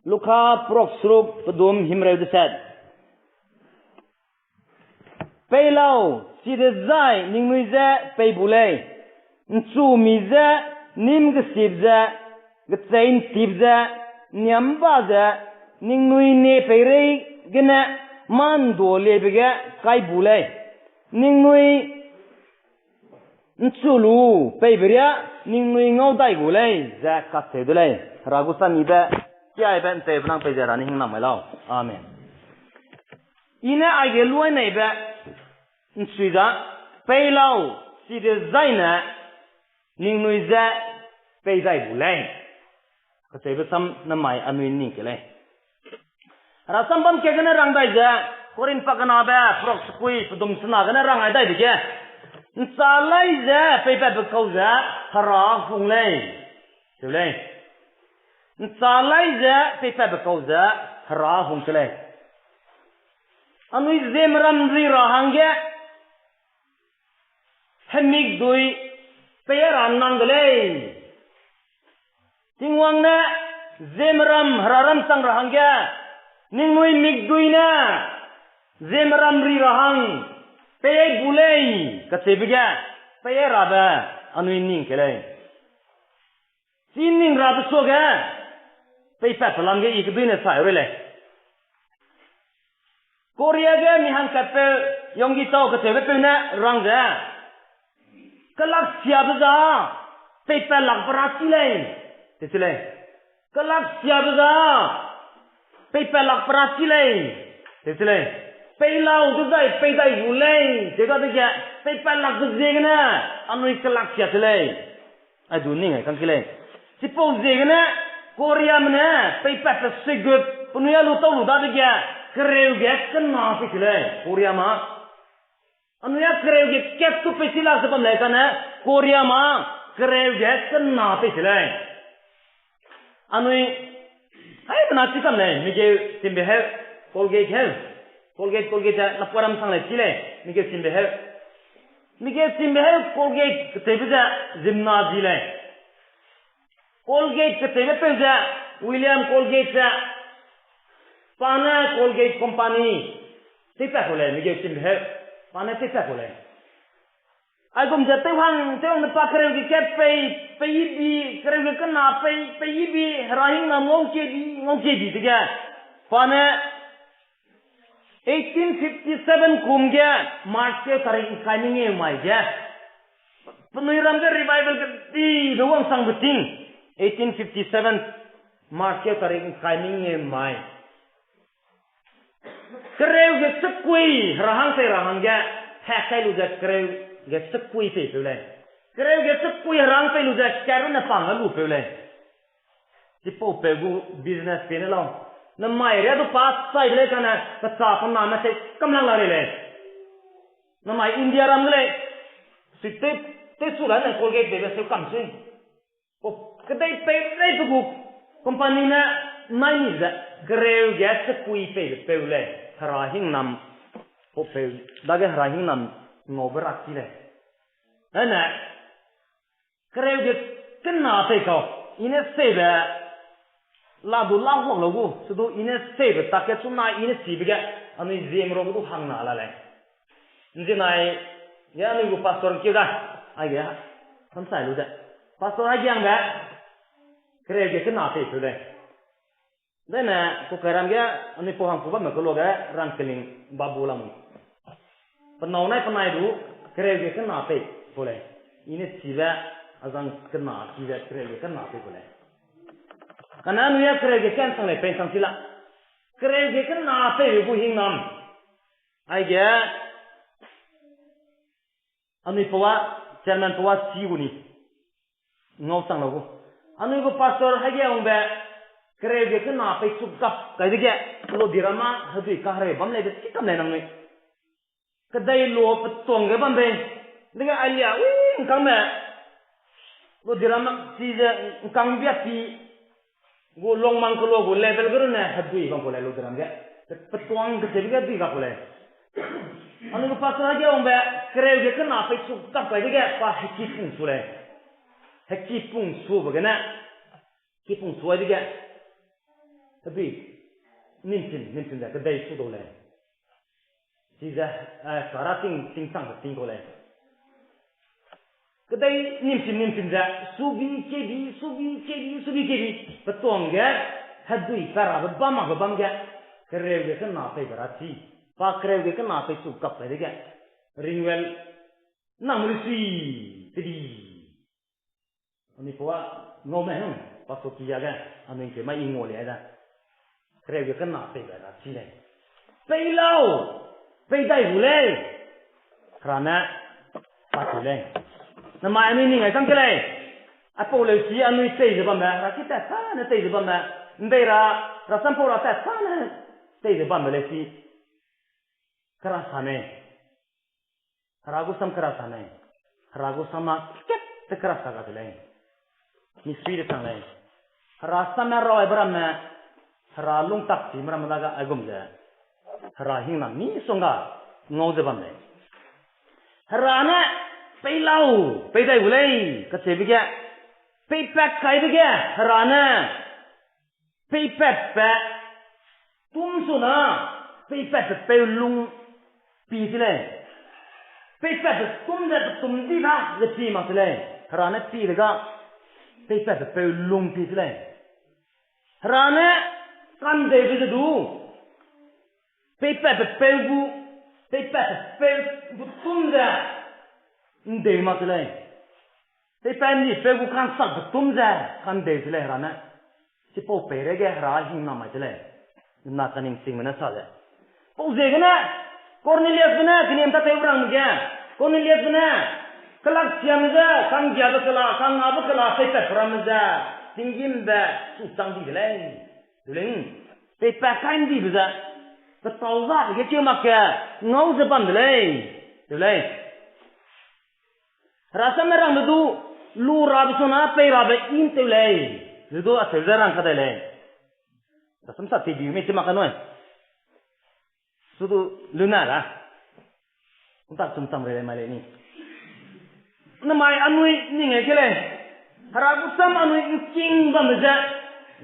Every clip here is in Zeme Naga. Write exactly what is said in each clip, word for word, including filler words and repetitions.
Luka prok seruk pedum himreu deset. Pei lau, chidezai ningnui je pei bu lei, ’nchumi ze, nîm gesip ze, gechei ’ntip ze, niam ba ze, ningnui nie peireige ne mâ ’ndualiebe ge kai bu lei. Ningnui ’nchu lu peibe riâ ningnui ngau dai gu lei, ze kacheu de lei. Hera gu samibe kiaibe ’nteube nang pei ze Hera ne hingnam mai lau. Amen. I ne aige luai neibe ’nchui da, pei lau, chidezaine ningnui je pei dai bu lei, kacheube sam namai anui ’nning ke lei. Hera sam bam ke gene rang dai ze, Korinth pakenabe prok sekui pedum sena gene rang ai dai dege, ’nchâ lai ze peipatbe kau ze Hera hung lei, teu lei. ’Nchâ lai ze peipatbe kau ze Hera hung ke lei. Anui ziemmeram ri ra hangge hemikdui pei ra nang de lei. Tingwang ne ziemmeram Hera ram chang ra hangge, ningnui mikdui ne ziemmeram ri ra hang pei bu lei, kacheube ge pei rabe anui ’nning ke lei. Chi ’nning rabe suage, peipatbe lam ge i keduine sai rui lei. Korea ge mi hangkatpeu Yonggi Cho kacheubepeu ne rang ze, kelaksiabe za peipatlakbe ra chi lei, teu chi lei. Kelaksiabe za peipatlakbe ra chi lei, teu chi lei. Pei lau dezai pei dai gu lei, teu dadege, peipatlakbe ziegene anui kelaksia che lei. Ai du ning ai kang ke lei. Chipau ziegene Koreame ne peipatbe suigut penui a lu tau lu dadege, kereu ge kena pei che lei Koreame. Anui a kereu ge kat tu pei chi lak ze bam lei kane, Koreame kereu ge kena pei che lei. Anui, haimena chi kam lei, migeu chimbe heu, Colgate heu. Colgate, Colgate ze napuaram sang lei chi lei, migeu chimbe heu. Migeu chimbe heu Colgate kacheube ze ziemmena di lei. Colgate kacheubepeu ze William Colgate ze, pa ne Colgate company tewpat kau lei, migeu chimbe heu, pa ne tewpat kau lei. Aigum ze tew hang tew hang ne pa kereu ge kat pei, pei bi, kereu ge kena pei, pei bi, Hera hingnam ngau ke bi, ngau ke bi dege, pa ne eighteen fifty seven kum ge March keu tarik ’ngkai mengeu mai ge, penui ram ge revival kedibe wangsangbe ting, eighteen fifty seven March keu tarik ’ngkai mengeu mai. Kereu ge chekui Hera hang pei ra hangge, hack kai lu ze kereu ge chekui peipeu lei. Kereu ge chekui Hera hang pei lu ze kat runne pang a lupeu lei. Chipaupeu gu business pie ne lau. Namai ria du pa chaibe lei kane, pecha pename tei kam lang la rei lei. Namai India ram de lei. Sui tew, tew su la ne Colgate debe seu kam sui. O, kedei pei lei pe gu company ne nai ni ze, kereu ge chekui peibe peu lei. Hera hingnam, o peu, dage Hera hingnam ngaube ra ki lei. Ene, kereu ge kena tei kau, i ne seibe, la du la huak lau gu, se du i ne seibe tak ge chuna i ne chibe ge, anui ziemme rabe du hangna la lei. Nzinai ge anui gu pastor keu da, aige, samsai lu ze. Pastor aigiangbe, kereu ge kena tei peu lei. Dene, kukairam ge, anui pau hangpu bamme keloa ge, rangkeling babu lam. Penâu nai penai du, kereu ge kena pei kau lei. I ne chibe, azang kena chibe, kereu ge kena pei kau lei. Kane anui a kereu ge kensang lei, pensang chi la. Kereu ge kena peibe gu hingnam. Aige, anui pau a, chairman pau a chi gu ni. Ngau chang lau gu. Anui gu pastor haige hungbe, kereu ge kena pei chuk gap kai dege, Lodiram a hedui kahereu bam lei de chi kam lei nangnui. Kedei lo petuang ge bam bei. Dege alia, ui, ’ngkangme. Lodiram a chi ze ’ngkang bia pi gu Longmang keloa gu level ge runne hedui bam kau lei Lodiram ge. Petuang kecheube ge dui gap kau lei. Anui gu pastor haige hungbe, kereu ge kena pei chuk gap kai dege pa hekipung su lei. Hekipung sube gene. Kipung su ai dege. Hedui, nimchim, nimchim ze, kedei su dau lei. Chize, eh, kara ting, ting chang ze ting kau lei. Kedei nimchim, nimchim ze, subi kebi, subi kebi, subi kebi. Petuang ge, hedui pe rabe bam makbe bam ge. Kereu ge kena peibe ra chi. Pa kereu ge kena pei su kap kai dege. Ringwel, nang meri sui, tedi. Anui pau a ngau me hung, pa so ki ya ge, anui ke mai i ngau le da. Kereu ge kena peibe ra chi lei. Pei lau, pei dai gu lei. Hera ne, pa chi lei. Namai anui ning ai chang ke lei. Aipau leu chi anui tei ze bambe, ra ki tat sa ne tei ze bambe. Mbei ra, ra sampau ra tat sa ne tei ze bambe lei chi. Kera sa mei. Hera gu sam kera sa mei. Hera gu sam a kat te kera sa ga de lei. Mi sui de chang lei. Hera sam me rau aibe ramme. Hera lungtak chi me ramme dage aigum ze. Hera hingna misongga ngau ze bam lei. Hera ne pei lau, pei dai gu lei, kacheube ge. Peipat kaibe ge, Hera ne. Peipatbe tum su na, peipatbe peu lung pi se lei. Peipatbe tum ze petum di da ze pi mak se lei. Hera ne pi de ga, peipatbe peu lung pi se lei. Hera ne kandeube ze du, peipatbe peu gu, peipatbe peu gu tum ze ndeu mak se lei. Peipat ni peu gu kansakbe tum ze kandeu se lei Hera ne. Chipau peireige Hera hingna mai se lei. Na kaning chingme ne sa ze, pau ziegene, Korneliusbe ne keniam tâtewbe rangme ge, Korneliusbe ne, kelaksiame ze, kanggiabe kela, kangngabe kela, peipatbe ramme ze, tinggîmbe, chu chang di de lei. Dulei, peipat kai ndibe ze, petâu zabe ge keu mak ge, ngau ze bam de lei. Dulei. Hera sam ne rangbe du, lu rabe suna pei rabe i nteu lei. Zu du acheu ze rang kadai lei. Hera sam sa teibi mei chi mak ka nui. Su du luna ra. Ntak chum cham rei lei mai lei ni. Namai anui ning e ke lei. Hera gu sam anui nking bamme ze.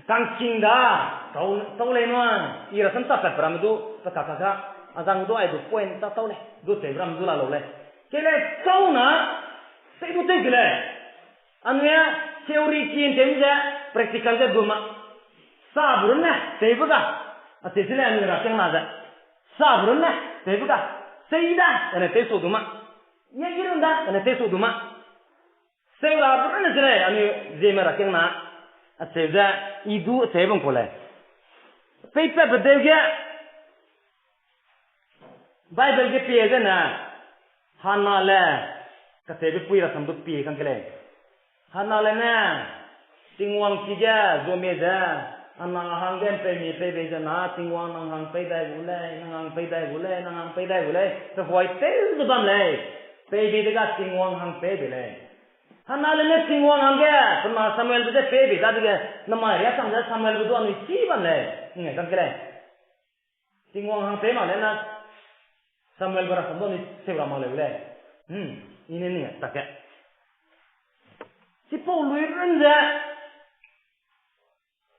Kangking da. Tau, tau lei nua. I hera sam sa pat pe ramme du, pe kaka ka. Azang du ai du point ta tau lei. Du tei ramme du la lau lei. Ke lei tau na. Tei du tei ke lei. Anui a theory kin tem ze practical ze gu ma. Sa bu runne, teibe ga. A tei se lei anui ra keng na ze. Sa bu runne, teibe ga. Sei da, kane tei su du ma. Ye i run da, kane tei su du ma. Seu ra bu runne se lei anui ziemme ra keng na. A tei ze, i du tei bang ku lei. Peipatbe deu ge, Bible ge pie zene, Hannale, kacheube pui rasam du pie kang ke lei. Hannale ne, Tingwang chige, zomie ze, ana hangge ’mpeumi pei bei ze na, Tingwang nang hang pei dai gu lei, nang hang pei dai gu lei, nang hang pei dai gu lei, pe huai tew ze bam lei, pei bei dege Tingwang hang pei bei lei. Hannale ne Tingwang hangge, pe na Samuelbe je pei bei dadege, namai riâ chang ze Samuelbe du anui chî bam lei, ning kang ke lei. Tingwang hang pei mak lei na, Samuelbe rasam du anui seu ra mak lei lei. Hmm, i ne ning tak ge. Chipau lui run ze,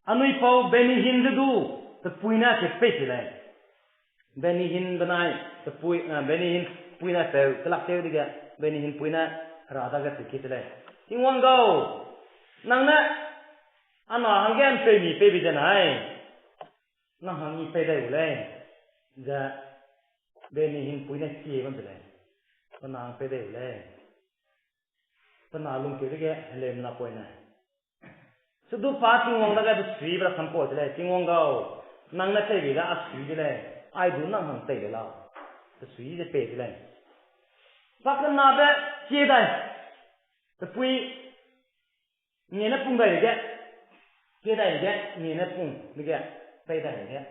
anui pau Benny Hinn ze du, pepui ne che pei se lei. Benny Hinn benai, pepui, eh, Benny Hinn pui ne peu, kelak tew dege, Benny Hinn pui ne Hera dage cheu ki se lei. Tingwang gau, nang ne, ana hangge ’mpeumi pei bei ze nai. Nang hang i pei dai gu lei, ze Benny Hinn pui ne kie bam se lei. Pe na hang pei dai gu lei. Pe na lungkeu dege heleumenapoine. Sedu pa Tingwang dage pesuibe rasam pau se lei, Tingwang gau, nang ne pei bei da a sui de lei, ai du nang hang pei de lau. Pesui ze pei se lei. Pa kenabe kie dai. Pepui ngie ne pung dai dege, kie dai dege, ngie ne pung dege, pei dai dege.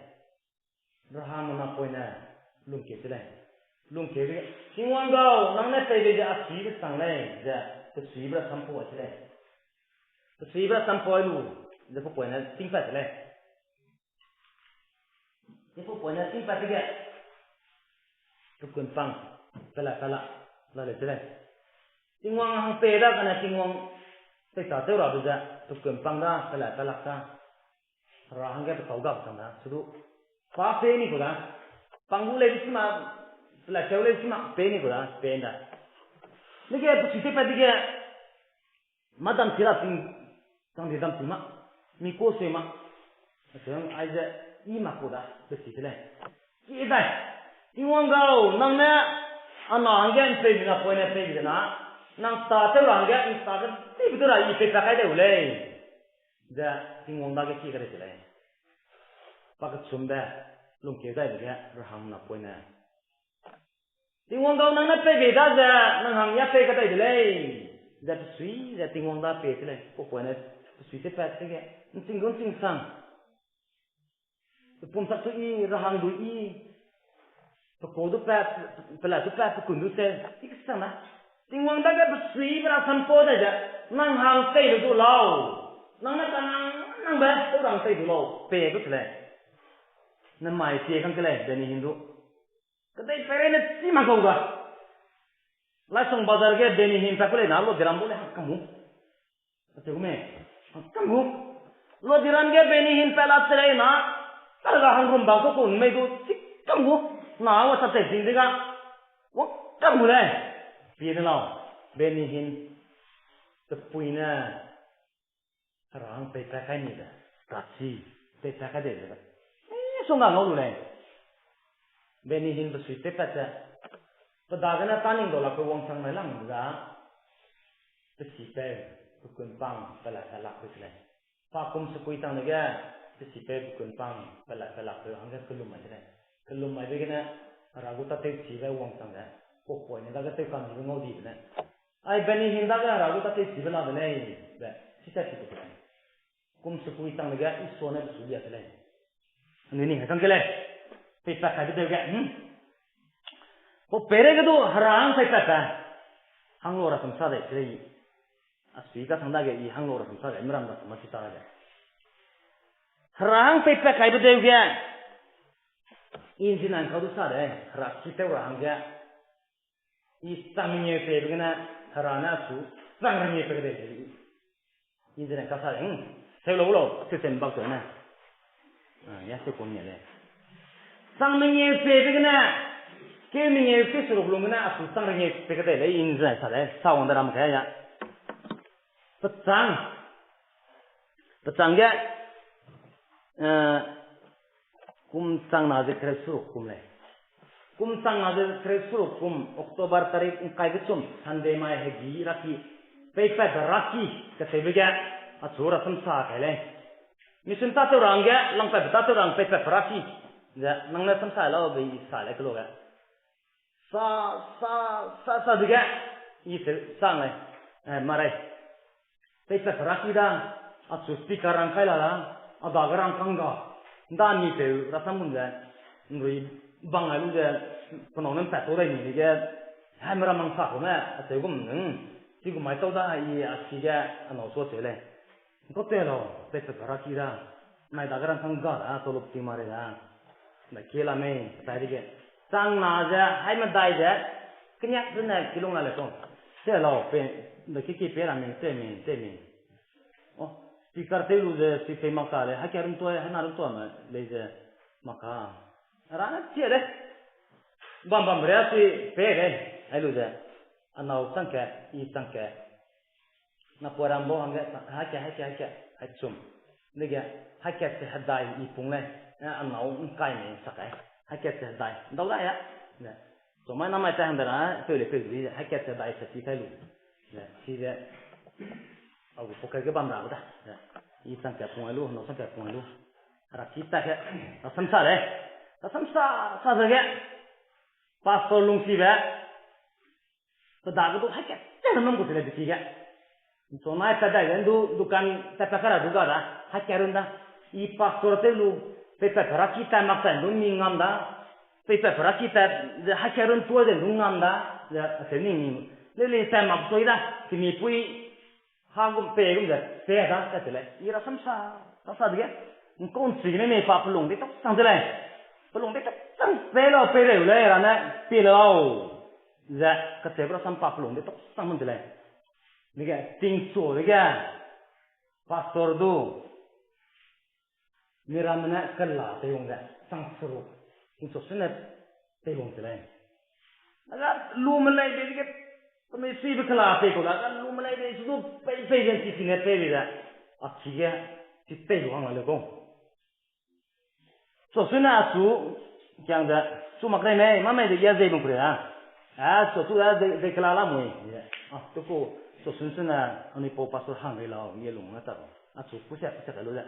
Rahammenapoine lungkeu se lei. Lungkeu dege, Tingwang gau, nang ne pei bei ze a suibe sang lei, ze pesuibe rasam pau ai se lei. Pesuibe rasam pau ai lu, ze pepoine tingpat se lei. Ze pepoine tingpat dege, pekumpang, pela pela, la lei se lei. Tingwang hang pei da kane Tingwang teitateu rabe ze, pekumpang da, pela pelak da. Hera hangge petau ga sang da, sedu. Pa pe ni ku da. Panggu lei si ma, pelakeu lei si ma, pe ni ku da, pe nda. Nege, pe sui te pa dige. Madam tira ting, tang di dam ting ma. Mi ko se ma. Achang aize, i ma ku da, pe si te lei. Ki dai. Tingwang gau, nang ne, ana hangge, npe mi na poi ne pe mi na. Nang ta te ra hangge, nta ge, ti bi tu ra, i pe pa kai de u lei. Ze Tingwang dage ki kadai de lei. Pakechumbe, lungkeu dai dege, Rahang napoine. Tingwang gau nang ne pei bei da ze, nang hang ya pei kadai de lei. Ze pesui, ze Tingwang da pei de lei. Papoine, pesui te pat dege, nching gu nching sang. Pepum sak tu i, Rahang du i, peko du pa, pela du pa, pekun du se, i kesang na. Tingwang dage pesui be ra sampo dai ze, nang hang tei lu du lau. Nang ne kanang, nang be, tau rang tei du lau, pe du se lei. Ne mai pie kang ke lei, Benny Hinn du. Kedei pere ne chi ma kau ga. Laisong bazar ge Benny Hinn pa ku lei na lo diram bu lei hang kamu. Ate gume, hang kamu. Lo diram ge Benny Hinn pa la te lei na, targa hang rum ba ku ku mei du chi kamu. Na wa sa te ting de ga. Wa kamu lei. Pie de lau. Benny Hinn. Te pui ne. Hera hang peipat kai ni de, kachi, peipat kai de de. Eh, song ga ngau lu lei. Benny Hinn pesui peipat ze. Pe dagene taning dau lak pe wangchang nai lang de da. Pe sipeu, pe kunpang, pe la, pe lak pe lei. Pa kum sekui tang dege, pe sipeu, pe kunpang, pe la, pe lak pe hangge kelum mai de lei. Kelum mai degene, Hera gu tatew chibe wangchang de. Papoine dage tew kam dibe ngau di de ne. Ai Benny Hinn dage Hera gu tatew chibe la de lei, be, sisa chi de lei. Kum sekui tang dege, Isua ne pe su lia de lei. Anui ni hekang ke lei. Peipat kaibe deu ge, hmm. Pau pere ge du Hera hang peipat pe. Hang lo rasam sa de se lei. A sui kasang dage i hang lo rasam sa de, miram rasam ma chi ta de. Hera hang peipat kaibe deu ge. I nzinan kau du sa de, Hera ki tew ra hangge. I chang mengeu pebe gene, Hera ne achu, chang rengeu pe de. I nzinan kau sa de, hmm. Seu lo lo, seu sem bak tu ne. Ah, ya seu kum ne le. Chang mengeu pebe gene, keu mengeu keu seruk lung gene, achu chang rengeu pe de lei, i nzinan sa de, sa wang de ram ka ya. Pechang. Pechang ge, eh, kum chang na ze kereu seruk kum lei. Kum chang na ze kereu seruk kum, October tarik ngkai kechum, Sunday mai hegi raki, peipat raki, kacheube ge, achu rasam sa kai lei. Mission tatew rangge, langpat tatew rang peipat raki. Ze, nang ne sam sa lau be i sa lei kelo ge. Sa, sa, sa, sa dege, i se sang lei, eh, marei. Peipat raki da, achu speaker rang kai la da, a dage rang kang ga, nda mi peu rasam mun ze, nrui bang ai lu ze, penau ne mpat tau dai mi dege, hai meram mang sa kau me, acheu gum nung, chi gu mai tau da, i a chi ge, anau su acheu lei. Kau te lau, peipat raki da. Nai dage rang kang ga da, tolup ting mare da. Nda ki la mei, tai dege. Chang na ze, hai medai ze, keniak zene kilung la le kau. Te lau, pe, nda ki ki pe la mei, te mei, te mei. Oh, speaker tew lu ze, speaker mak ta le, hai kia run tua, hai na run tua me, lei ze, mak ka. Ra na chia de. Bam bam ria si pe de, hai lu ze. Anau chang ke, i chang ke. Na pua ram bau hangge, haikat, haikat, haikat, hai chum. Dege, haikat se hedai i pung lei. Eh, anau ngkai mei sak ai. Haikat se hedai. Ndau da ya. Ne. So mai na mai ta hang da ra, peu le peu di, haikat se hedai se ti kai lu. Ne, si de. Au gu pocket ge bam ra da. Ne. I chang ke pung ai lu, nau chang ke pung ai lu. Ra ki ta ke. Rasam sa le. Rasam sa, sa ze ge. Pastor lungsibe. Pe dage du haikat te nam gu te le deki ge. Nchonai pe dai ge du dukan ta pe kara du ga da, haikat run da. I pastor te lu, peipat pe raki ta mak ta du mi ngam da. Peipat pe raki ta, ze haikat run tua de du ngam da. Ze, ase ni ni. Le le ta mak soi da, kimi pui, ha gum pe gum ze, pe da, ka te le. I rasam sa, sa sa de ge. Nkon si ne ne pa pelung de tok sang de le. Pelung de tok sang pe lau pe reu le, ra ne, pe lau. Ze, kacheu rasam pa pelung de tok sang mun de lei. Dege, tingchu dege, pastor du. Miramme ne kela teiwang ze, chang seruk, tingchuk sune teiwang te lei. Aga lume lei de ge, kami suibe kela tei kau da, aga lume lei de, su du pei pei ze chi sine pei bei ze, a chige, chi tei lu hang la le kau. Chuk sune a chu, kiang ze, chu mak rei mei, ma mei de ya zei bam kure a. A, chu chu da zei, zei kela la mui. A, tu ku, chuk sune sune, anui pau pastor hang rei lau, ye lung na ta. A chu, kusia, kusia ka lu ze.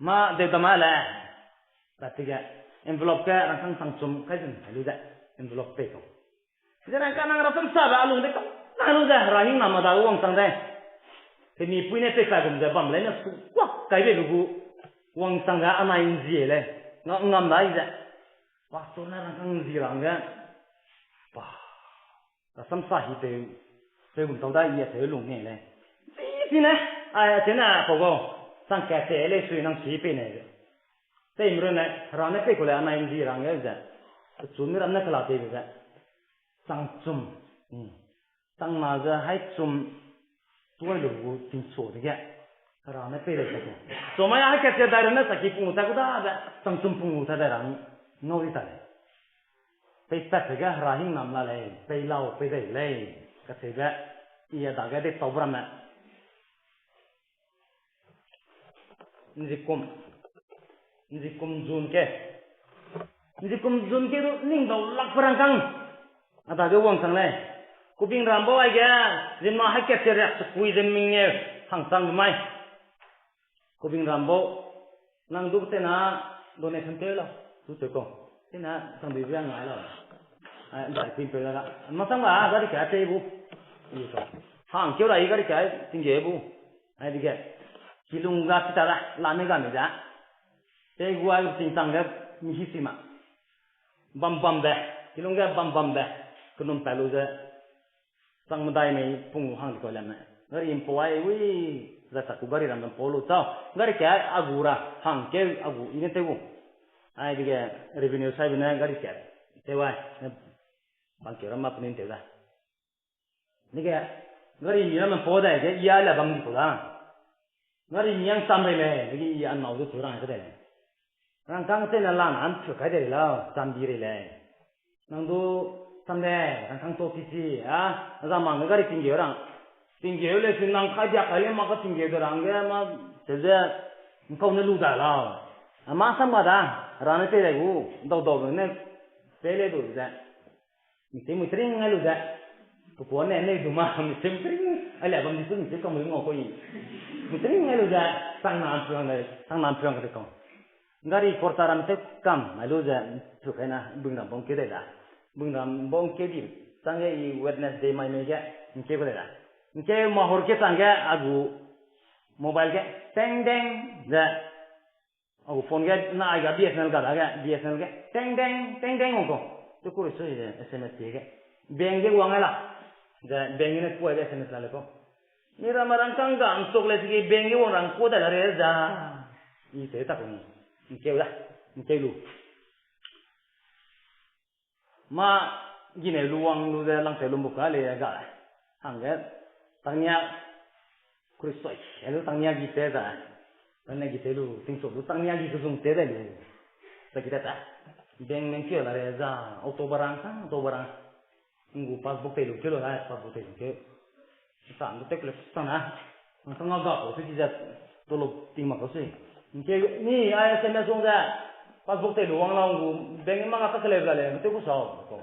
Ma de da ma le. Ba tige, envelope ge rangkâng changchum kai zun kai lu ze, envelope pei kau. Ze rangkâng nang rasam sa ba a lung de kau, nang lu ze hera hing na ma da wangchang de. Temi pui ne pei pa gum ze bam lei ne su kuak kai bei lu gu, wangchang de anai nzie lei. Nga ngam dai ze. Pastor ne rangkâng nzie rang ge. Pa. Rasam sa hi teu, teu gum tau da i a teu lung ne lei. Chi chi ne, ai, a chi ne, pau gau. Chang ka te lei sui nang chi pei ne. Tei mru ne, hera ne pei ku lei anai nzie rang ge ze. Chu miramme ne kela tei be ze. Chang chum. Hmm. Chang na ze hai chum. Tuai lu gu tingchuk dege. Hera ne pei lei ta ku. Chumai a hai kat ze dai ru ne saki pung lu ta ku da ze. Chang chum pung lu ta dai rang. Ngau di ta lei. Pei pat ge hera hing nam la lei, pei lau, pei dei lei, kacheube, i a dage de tau bram me. Nzikum, nzikum zun ke. Nzikum zun ke du ning dau lak pe rangkâng. A dage wangchang lei. Kubing ram bau aige, zimna hai kat ze riak sekui ze mengeu, hangchang mai. Kubing ram bau, nang du tena donation tew lau, du tew kau. Tena sangdui bia ngai lau. Ai, dai pin pe la ga. Masang ga gari kai pei bu. Hang keu rai gari kai tingge bu. Ai dige. Kilung ga pita da, la me ga me da. Pei gu ai ting tang ge mi hi si ma. Bam bam de. Kilung ge bam bam de. Kenum pa lu ze. Chang medai mei pung hang di kau lame. Gari mpau ai wi, za sa ku gari ram mpau lu chau. Gari ke a gu ra, hang ke a gu i ne te gu. Ai dige revenue sai bene gari ke. Te wai, ne bang ke ram ma penin te da. Dige gari mi ram mpau dai ge i a la bang di kau da. Gari mi ang cham rei lei, dige i a nau du chu rang ke de lei. Rangkâng tena lang an chu kai de lau, cham di rei lei. Nang du cham de, rangkâng to ti ti, a, za mang gari tinggeu rang. Tinggeu le si nang kai dia kai le ma ka tinggeu de rang ge ma, te ze, nkau ne lu da lau. A ma sam ga da, ra ne pei dai gu, dau dau ne, pei le du ze. Mi te mui tring ai lu ze. Pe kuane ne du ma, mi te mui tring ai le bam di tu mi te kam lu ngau ko i. Mui tring ai lu ze, tang na phuang de, tang na phuang de kau. Gari khorcha ram te kam, mai lu ze, chu kai na, bung ram bong ke de da. Bung ram bong ke di, chang ge i Wednesday mai me ge, nke ko de da. Nke mahor ke chang ge, a gu mobile ge, teng teng, ze, a gu phone ge, na ai ga B S N L ga da ge, B S N L ge, teng teng, teng teng ong ko. Tu ku ri su ze, S M S pie ge. Bank ge wang ai la. Ze, bank ge ne ku ai ge S M S la le ko. Mi ram a rangkâng ga, nchok le sige, bank ge wang rang ku da la re za. I te ta ko ni. Nkeu da, nkeu lu. Ma gine luang lu ze langteu lumbu ka le ga. Hangge tangnia Kristoi, e lu tangnia gi te za. Tangnia gi te lu, tingchuk lu tangnia gi kezung te de lu. Sa gi ta ta. Bank meng keu la re za, October rang sang, October rang. Ngu passbook tei lu keu lu, passbook tei lu keu. Sa ndu tek le sa na. Nang tang ga ko se ki za tolo ting mak ko se. Nke ni ai S M S wang ze. Passbook tei lu wang la ngu bank ma ga ka kele la le, te ku sa ko.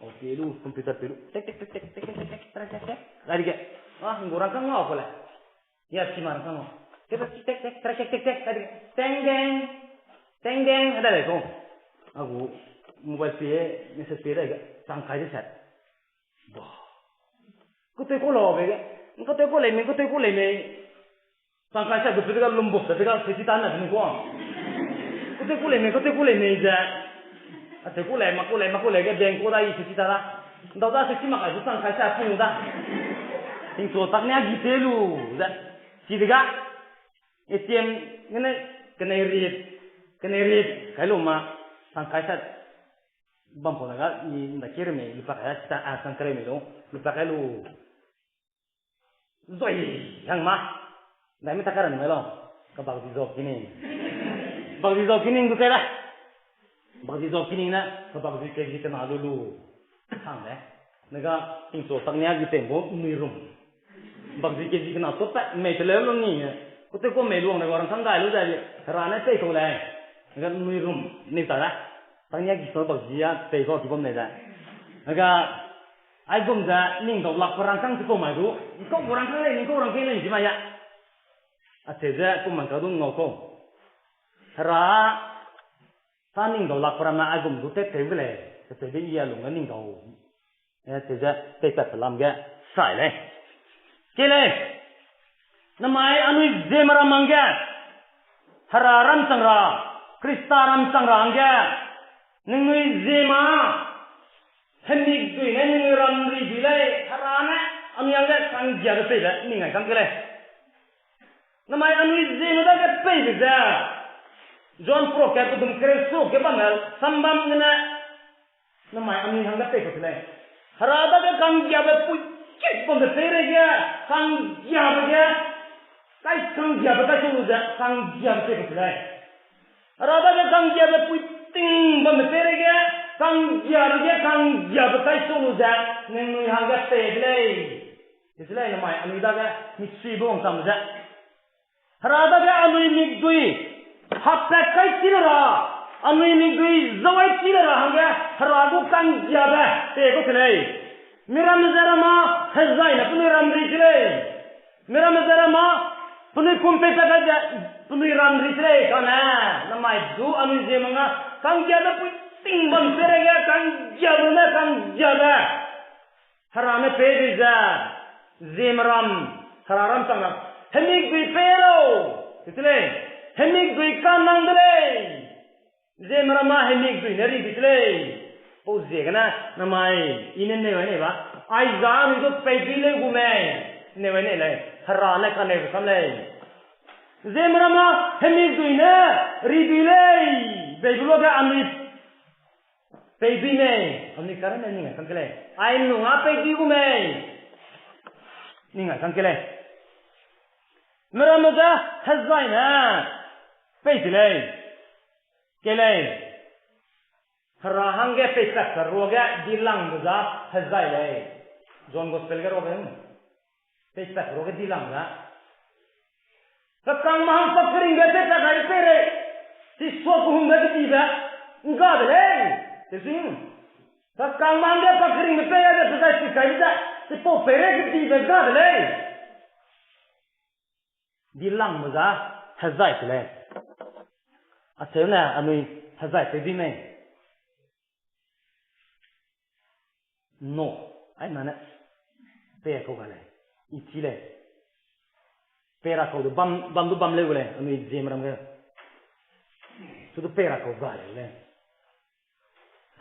O ke lu computer pe lu. Tek tek tek tek tek tek tek tek tek tek. Ai dige. Ah, ngu rang kang ngau ko le. Ya si ma rang kang ngau. Tek tek tek tek tek tek tek. Ai dige. Teng deng. Teng deng. Ada le ko. A gu mobile pe message pe da ga. Chang kai de sa. Ba. Kutei ku lau be ge. Kutei ku lei mei, kutei ku lei mei. Chang kai sa gu pe de ga lumbuk, pe de ga sesi ta na de ko. Kutei ku lei mei, kutei ku lei mei ze. A te ku lei, ma ku lei, ma ku lei ge bank ku da i sesi ta da. Ndau da sesi ma kai su chang kai sa pung da. Tingchuk tak ne a gi te lu ze. Si de ga. A T M ngene kenei rit, kenei rit. Kai lu ma. Chang kai sa. Bam pau na ga, i nda kere mei, lupa kai, a, chang kere mei lu, lupa kai lu. Zoi, hang ma. Dai me ta kara ni mai lo. Kebak di zau kining. Bak di zau kining du kai da. Bak di zau kining ne, kebak di ke di kena lu lu. Sang de. Nega, tingchu tak nia di teng bo, nui rum. Bak di ke di kena, so pe, mei te leu lu ni. Ku te ku mei luang de, warang sang gai lu da di. Hera ne tei kau lei. Nega, nui rum, ni ta da. Tang nia di so bak di ya, tei kau di bam nei da. Nega, aigum ze, ning dau lak perang sang ti kau mai du. Ni kau perang sang lei, ni kau rang ke lei, di mai ya. Acheu ze kum man ka du ngau kau. Hera, ta ning dau lak peramme aigum du tet teu ge lei, tet teu de i a lung ge ning dau. Eh, acheu ze, tei tat pelam ge, sai lei. Ke lei, namai anui ziemme ram hangge, Hera ram chang ra, Krista ram chang ra hangge, ningnui ziemme, hemik dui ne ningnui ram ri dui lei, Hera ne, anui hangge kanggiabe pei de, ning ai kang ke lei. Namai anui ziemme dage peibe ze, John prophet kedum kereu seruk ge bamme, sambam gene, namai anui hangge pei kau se lei. Hera dage kanggiabe pui kit bambe peireige, kanggiabe ge, kai kanggiabe kai su lu ze, kanggiabe pei kau se lei. Hera dage kanggiabe pui ting bambe peireige, kanggiabe ge, kanggiabe kai su lu ze, ningnui hangge pei de lei. Iserael namai anui dage misuibe wangchang ze, Hera dage anui mikdui happat kai chi le ra, anui mikdui zau ai chi le ra hangge Hera gu kanggiabe pei kau se lei. Miramme ze ramme hezai ne penui ram ri se lei. Miramme ze ramme penui kum peipat kai ze penui ram ri se lei kane, namai du anui ziemme nga kanggiabe pui ting bam peireige kanggiabe ne kanggiabe Hera ne pei dui ze, ziemme ram, Hera ram chang ra, hemikdui pei lau, se lei, hemikdui kanang de lei, ziemme ramme hemikdui ne ri di se lei. Pau ziegene, namai, i ne neu ai nei ba, Isaiah anui du pei dui lei gu mei, neu ai nei lei, Hera ne kaneube sam lei. Ziemme ramme hemikdui ne ri dui lei, bei du lu ge anui pei dui mei, anui karamme ning ai kang ke lei. Ai nung a pei dui gu mei, ning ai kang ke lei. Miramme ze hezai ne pei se lei. Ke lei. Hera hangge peipat sa ruage dilangbe za hezai lei. John Gospel ge ruage, peipat ruage dilang za. Kakangme hang pa keringbe peipat kai peirei, sisua kehungbe kedibe ngga de lei. Tezing. Kakangme hangge pa keringbe pei ze pezai si kai ze, sipau peirei kedibe ngga de lei. Dilangbe za hezai se lei. Acheu ne anui hezai pei di mei. No, ai mane, pei kau ga lei, i chi lei. Pei ra kau du bam, bam du bam leu gu lei, anui ziemme ram ge. Chu du pei ra kau ga lei lei.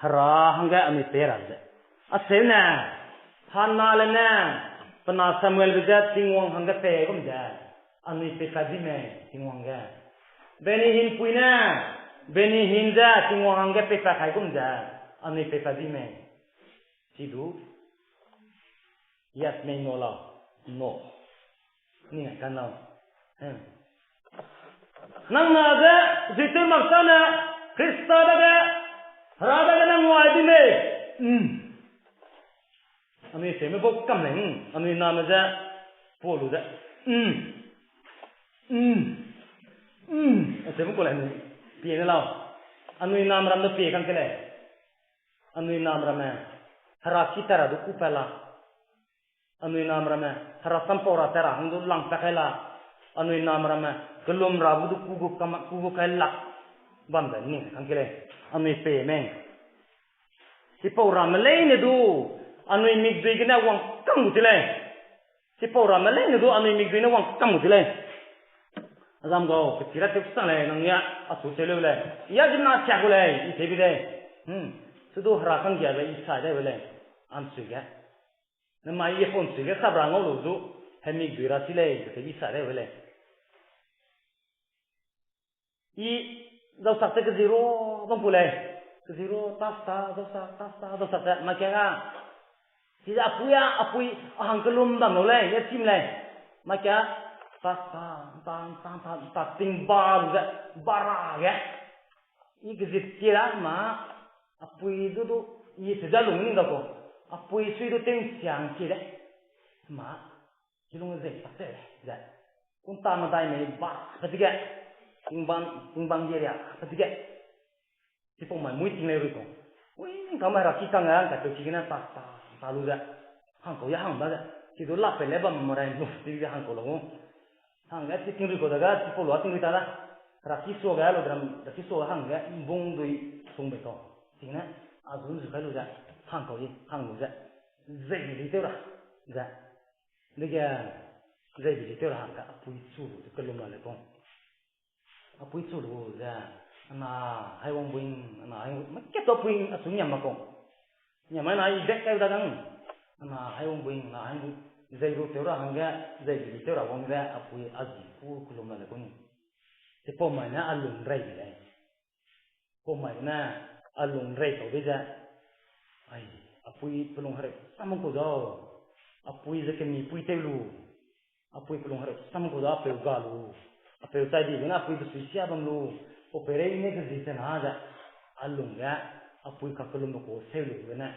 Hera hangge anui pei ra ze. Acheu ne, Hannale ne, pe na Samuelbe ze Tingwang hangge pei gum ze, anui peipat di mei, Tingwang ge. Benny Hinnpui ne, Benny Hinn ze Tingwang hangge peipat kai gum ze, anui peipat di mei. Chi du, yes may no lau, no. Ning ai kan lau. Nang na ze, zuitew mak sa ne, Krista dage, Hera dage nang wai di mei. Anui seme bau kam lei, anui name ze, Paul lu ze, aseme kau lei anui, pie ne lau. Anui nam ram du pie kang ke lei. Anui nam ramme, Hera ki ta ra du kû pat la. Anui nam ramme, Hera sampau ra ta ra hang du lang pat kai la. Anui nam ramme, kelum ra gu du kû gu kam, kû gu kai lak. Bam ze ning kang ke lei, anui pei mei. Chipau ramme leine du, anui mikdui gene wangkam gu ti lei. Chipau ramme leine du anui mikdui ne wangkam gu ti lei. Azam gau, kechira tewsang lei, nang ya, achu cheu leu lei. Ya zimna siak gu lei, i tei bi lei. Chu du Hera kanggiabe i sai dai be lei. Ansui ge. Namai ye phone sui ge sap ra ngau lu du, hemikdui ra chi lei, kete i sai dai be lei. I zausak te keziro bam gu lei. Keziro tasta, zausak, tasta, zausak te, makia ga. Chize apui a, apui a hang kelum bam lau lei, ye chim lei. Makia, ta, ta, ta, ta, ta, ta, ting ba lu ze, ba ra ge. I kezit tie ra ma, apui du du, i se da lung ning da ko. Apui sui du ting siang ki de. Ma, kilung ze tak te, ze. Kunta medai mei ba, pe dige. Tingbang, tingbang die ria, pe dige. Chipau mai mui ting lei rui ko. Ui, ning ka mai ra ki kang a, ka teu ki gene ta, ta, ta lu ze. Hang kau ya hang da ze. Ki du la pe le bam mo rai lu, ti ge hang kau la gu. Hang ge ti ting rui ko da ga, chipau lu a ting rui ta da. Ra ki sua ga lu dram, ra ki sua ga hang ge, bung dui sung be ko. Ting ne, a zun zu kai lu ze. Hang kau i, hang lu ze. Zei bi li teu ra. Ze. Dege, zei bi li teu ra hang ge, apui chu lu ze, kelum la le ko. Apui chu lu ze, ana hai wang buing, ana hai wang, ma ke to apui a chu niam ma ko. Niam mai na i dek kai da gang. Ana hai wang buing, ana hai wang buing. Zei ru teu ra hangge, zei bi teu ra wang ze, apui a zi ku kelum la le ku ni. Te pau mai ne a lung rei bi lei. Pau mai ne a lung rei tau de ze. Ai, apui pelung hereu sam ku zau. Apui ze kemi pui teu lu. Apui pelung hereu sam ku da apeu ga lu. Apeu chai di gene apui besui sia bam lu. Pau peirei ne kezi tena ze. A lung ge apui kakelumbe ku seu lu gene.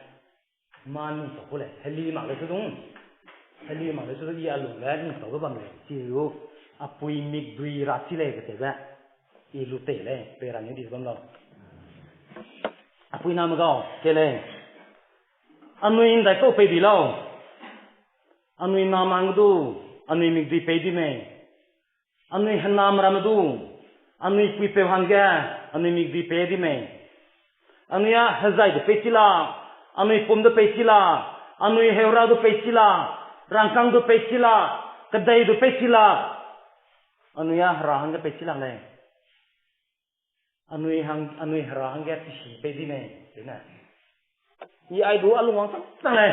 Ma ning tau ku lei. Heli mak lei su dung. Heli mak lei su dung i a lung ge ning tau ge bam lei. Chi lu apui mikdui ra chi lei ketewbe. I lu tei lei. Pei ra ne di bam lau. Apui name gau ke lei. Anui ndaikau pei di lau. Anui namang du, anui mikdui pei di mei. Anui henam ramme du, anui puipeu hangge, anui mikdui pei di mei. Anui a hezai du pei chi la, anui pum du pei chi la, anui heura du pei chi la, rangkâng du pei chi la, kedei du pei chi la, anui a hera hangge pei chi lak lei. Anui hang, anui hera hangge pisi pei di mei, tene. I ai du a lungwang chang lei.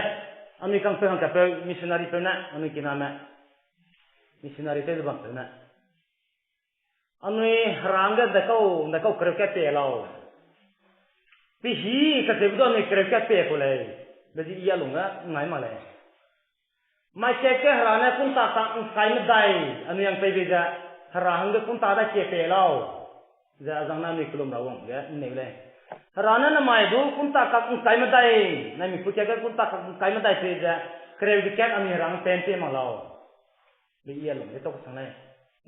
Anui kangpeu hangkapeu missionary peu ne, anui kiname. Missionary tew ze bam peu ne. Anui hera hangge ndaikau, ndaikau kereu kat pei lau. Pisi kacheube du anui kereu kat pei ku lei. Be zi i a lungge ngai mak lei. Mai kat ge hera ne kunta kak ngkai medai, anui hang pei bei ze, hera hangge kunta da kie pei lau. Ze azang ne anui kelum ra wang ge nneu lei. Hera ne namai du kunta kak ngkai medai, naimik pui kat ge kunta kak ngkai medai pei ze, kereu ge kat anui hera hang pen pei mak lau. Be i a lung ge tau kesang lei.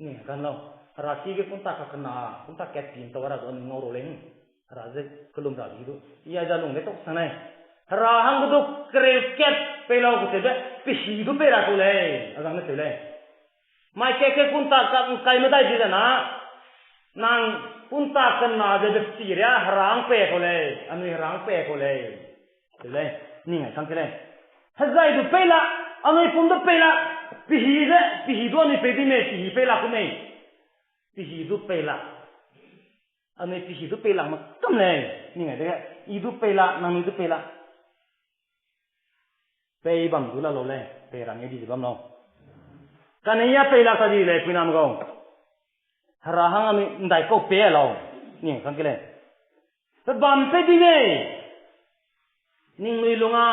Ning kan lau. Hera ki ge kunta kak kena, kunta kat pin tau ra du anui ngau ru lei. Hera ze kelum ra di du. I a ze lung ge tau kesang lei. Hera hangge du kereu kat pei lau kacheube, pisi du pei ra ku lei. Azang ne teu lei. Mai kat ge kunta kak ngkai medai di ze na. Nang kunta kena ze be chi ria hera hang pei ku lei. Anui hera hang pei ku lei. Teu lei. Ning ai kang ke lei. Hezai du pei la, anui pum du pei la. Pisi ze, pisi du anui pei di mei, pisi pei la ku mei. Pisi du pei la. Anui pisi du pei la ma kam lei. Ning ai de, i du pei la, nangnui du pei la. Pei bam du la lau lei, pei rang e di ze bam lau. Kane ya pei la ta di lei, puiname gau. Hera hang anui ndaikau pei lau. Ning kang ke lei. Pe bam pe di mei. Ningnui lung a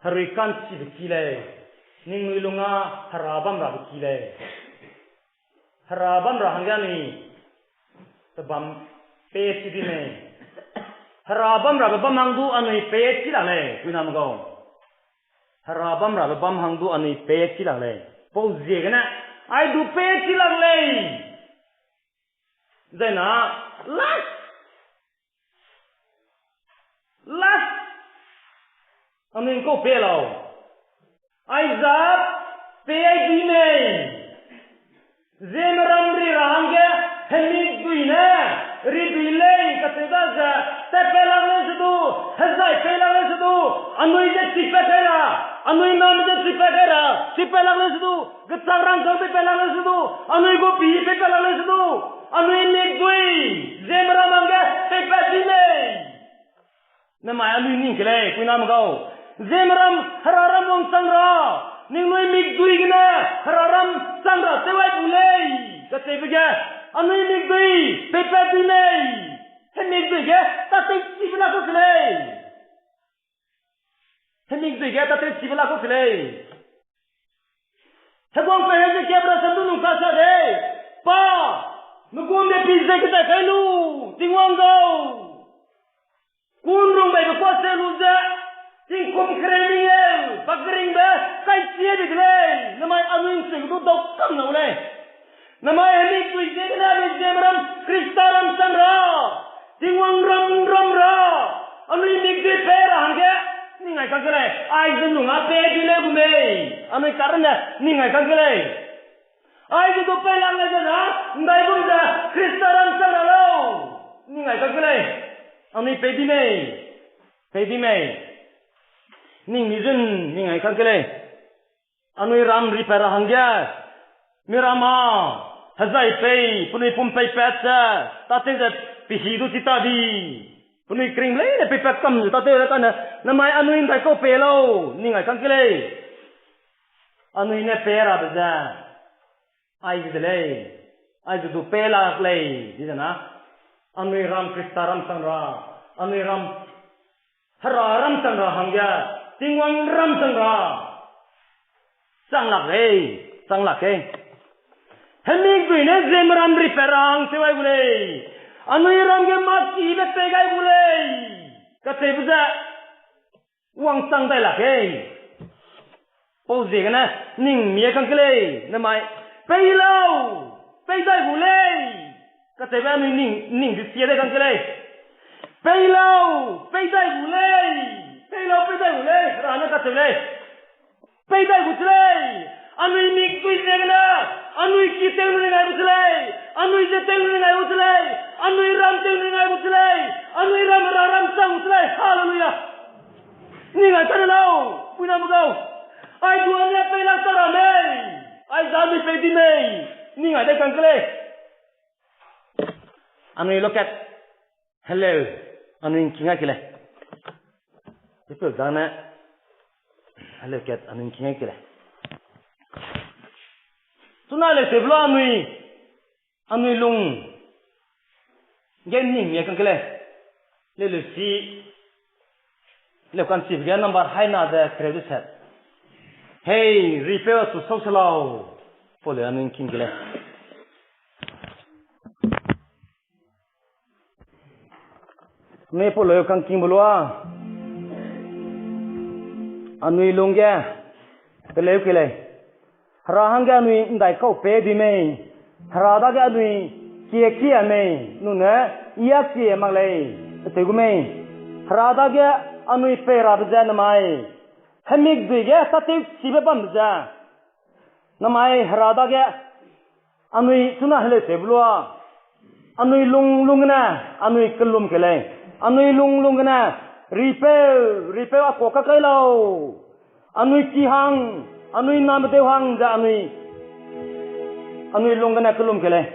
herui ka'nchibe ki lei. Ningnui lung a hera bam rabe ki lei. Hera bam ra hangge anui pe bam pei chi di mei. Hera bam rabe bam hang du anui pei chi lak lei, puiname gau. Hera bam rabe bam hang du anui pei chi lak lei. Pau ziegene, ai du pei chi lak lei. Zai na, last, last, anui kau pei lau. Aiza pei ai di mei. Ziemmeram ri ra hangge, hemik dui ne, ri dui lei, kacheu da ze, tat pei lak lei se du, hezai pei lak lei se du, anui ze chi pat kai ra, anui name ze chi pat kai ra, chi pat lak lei se du, gechak rangkâng pei pat lak lei se du, anui gu pi pei pat lak lei se du, anui mik dui, ziemmeram hangge, pei pat di lei. Namai anui ning ke lei, puiname gau. Ziemmeram, heraram wangchang ra. Ningnui mik dui gene, heraram chang ra tew ai bu lei. Kacheube ge, anui mik dui, pei pat di lei. Hemik dui ge, tatew chibe la kau se lei. Hemik dui ge, tatew chibe la kau se lei. Heguang pe heze kebra sam du nung kasa de. Pa, migum de pi ze kedai kai lu, Tingwang gau. Kun rungbeibe kuase lu ze, tingkum kereu ning eu, pa keringbe, kai sia di de lei, namai anui ’nsing du dau kam lau lei. Namai hemi tui ziegene anui Zeme ram, Krista ram chang ra, Tingwang ram ram ra, anui mikdui pei ra hangge, ning ai kang ke lei, aize nung a pei di lei gu mei, anui karne, ning ai kang ke lei. Aize du pei lang lei ze na, ’ndaigum ze, Krista ram chang ra lau, ning ai kang ke lei, anui pei di mei, pei di mei, ning mi zun, ning ai kang ke lei. Anui ram ripat ra hangge, mi ram a, hezai pei, penui pum peipat ze, tâtew ze, pehi du chi ta di. Penui kering leine peipat kam ze tâtew le kane, namai anui ’ndaikau pei lau, ning ai kang ke lei. Anui ne pei rabe ze, aize de lei, aize du pei lak lei, di ze na. Anui ram Krista ram chang ra, anui ram Hera ram chang ra hangge, Tingwang ram chang ra, chang lak lei, chang lak lei. Hemikdui ne Zeme ram ripat ra hang tew gai gu lei. Anui ram ge mâ kibe pei gai gu lei. Kacheube ze, wangchang dai lak lei. Pau ziegene, ning mi kang ke lei, namai, pei lau, pei dai gu lei. Kacheube anui ning, ning di sia dai kang ke lei. Pei lau, pei dai gu lei. Pei lau, pei dai gu lei. Hera ne kacheu lei. Pei dai gu che lei. Anui mikdui ziegene, anui ki tew lu ning ai gu che lei. Anui ze tew lu ning ai gu che lei. Anui ram tew lu ning ai gu che lei. Anui ram Hera ram chang gu che lei. Haleluja. Ning ai kane lau, puiname gau. Ai du ane pei lak ta ra mei. Aize anui pei di mei. Ning ai dai kang ke lei. Anui lokat. Heleu. Anui ’ngking ai ke lei. Pepeu dane. Heleu kat anui ’ngking ai ke lei. Chuna leu tewbe lu anui, anui lung ge ning mi kang ke lei. Leu leu si, leu kan chibe ge number haina ze kereu de set. Hei, ripeu a chu sau se lau. Paul leu anui ’ngking ke lei. Mei Paul leu kangkingbe lua, anui lungge, teleu ke lei. Hera hangge anui ’ndaikau pei di mei, Hera dage anui kie kia mei, nune ia kie mak lei, tew gu mei. Hera dage anui pei rabe ze namai, hemikdui ge tâtewchibe bambe ze, namai Hera dage anui chuna heleu tewbe lua, anui lung lung gene, anui kellum ke lei. Anui lung lung gene, ripeu, ripeu a kuâ kakai lau. Anui ki hang, anui name deu hang ze anui, anui lung gene kellum ke lei.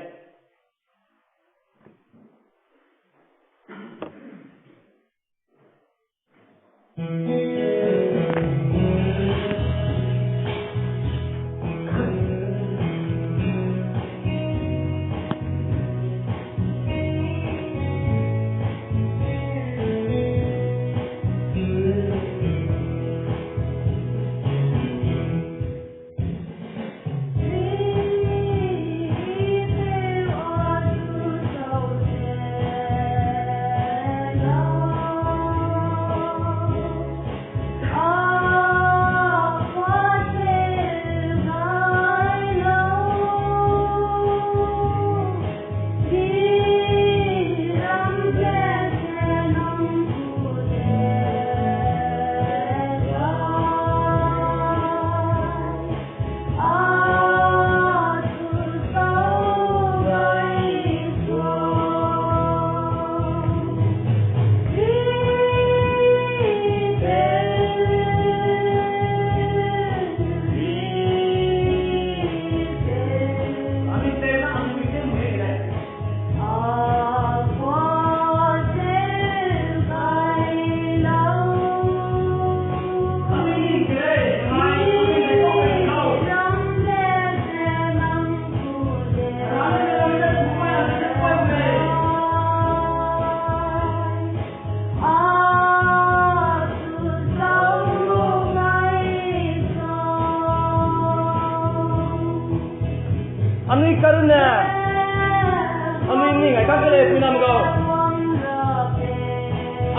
lei puiname gau.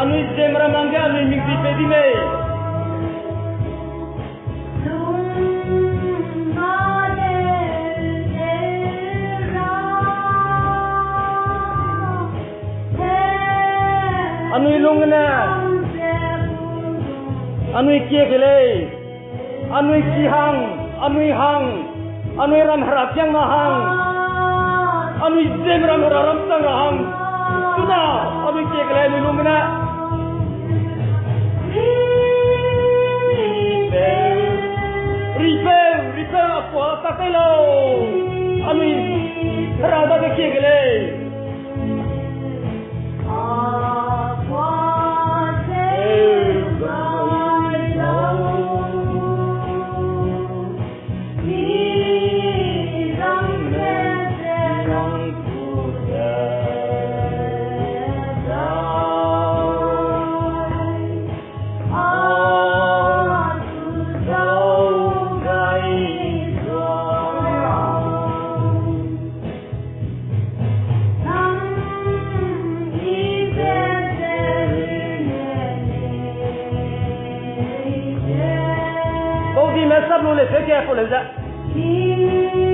Anui ziemme ram hangge anui mikdi pei di mei. Anui lung gene, anui kie ke lei, anui ki hang, anui hang, anui ram herakiangna hang, anui ziemme ram hera ramchang ra hang, chuna anui kie ke lei anui lung gene. Ripeu, ripeu, a kua tak kai lau. Anui hera dage kie ke lei. Baudime sap lu lei, pe ke pu lei ze.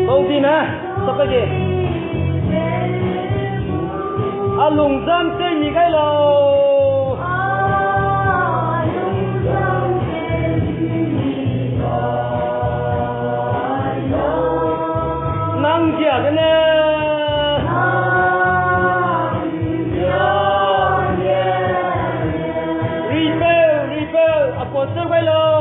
Baudime, sap pe ke. A lungzam tei mi gai lau. Nang ziegene. Ripeu, ripeu, a kua seu gai lau.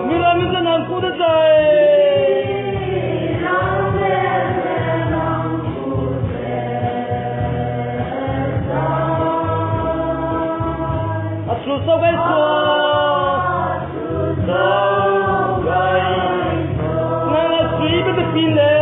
Miramme ze nang ku dezai. Achu sau gai sua. Nang a suibe de pin lei.